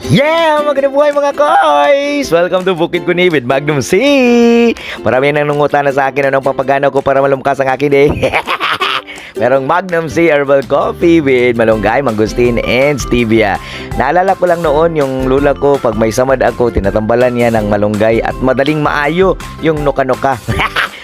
Yeah! Magandang buhay, mga koys! Welcome to Bukid Kuni with Magnum C! Marami nang nangutana sa akin anong papagana ko para malumkas ang aking day. Merong Magnum C Herbal Coffee with malunggay, mangosteen, and stevia. Naalala ko lang noon yung lula ko, pag may samad ako, tinatambalan niya ng malunggay at madaling maayo yung nuka-nuka.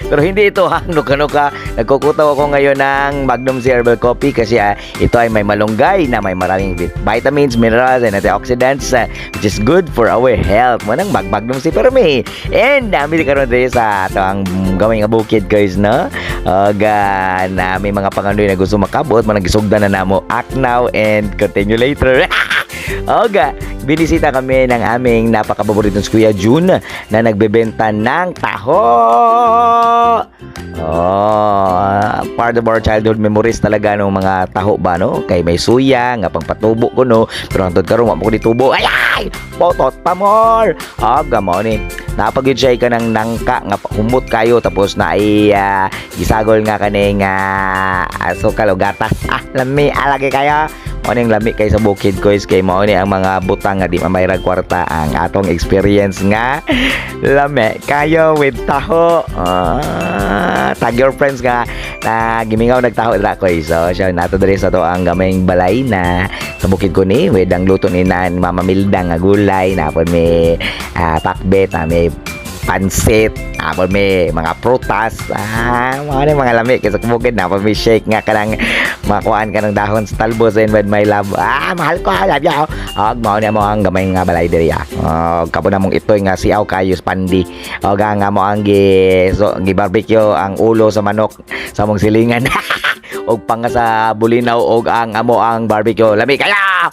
Pero hindi ito ha, nuka-nuka. Nagkukutaw ako ngayon ng Magnum C Herbal Coffee kasi ito ay may malunggay na may maraming vitamins, minerals, and antioxidants, which is good for our health. Mao nang mag Magnum C pero may. And nami karon diri sa ato ang gamay nga bukid, guys, no? Og na may mga pangandoy na gusto makabot, manang gisugdan na namo. Act now and continue later. Oga, binisita kami ng aming napakapaboritong si Kuya June na nagbebenta ng taho. Oh, part of our childhood memories talaga ng mga taho ba, no? Kay may suya nga pangpatubo ko, no. Pero hantod karon wa mo ko nitubo. Ay ay! Potot pa more. Oga mao ni. Napagyud siya ka ng nangka nga humot kayo, tapos na ay gisagol nga kaning asukal o gatas. Ah, lami alagi kayo. Mao ning lami kay sa bukid ko is kay mao ni ang mga butang nga di mamayrag kwarta ang atong experience nga lami kayo with taho. Ah, tag your friends nga na gimingaw nagtaho dira ko. So siya nato diri sa to ang gamayng balay na sa bukid ko ni with ang luto ni nan Mama Milda nga gulay na po, may pakbet na, may pansit po, may mga prutas, mga ni mga lami kay sa bukid na po, may shake nga kanang makuhaan ka ng dahon sa talbos and with my love, mahal ko, love you. Og mao ni mo ang gamay nga balay diri, ah. Og kapo na mong itoy nga siaw kayo pandi og nga mo ang gi so, gi barbecue ang ulo sa manok sa mong silingan og panga sa bulinaw og ang amo ang barbecue lami kaya.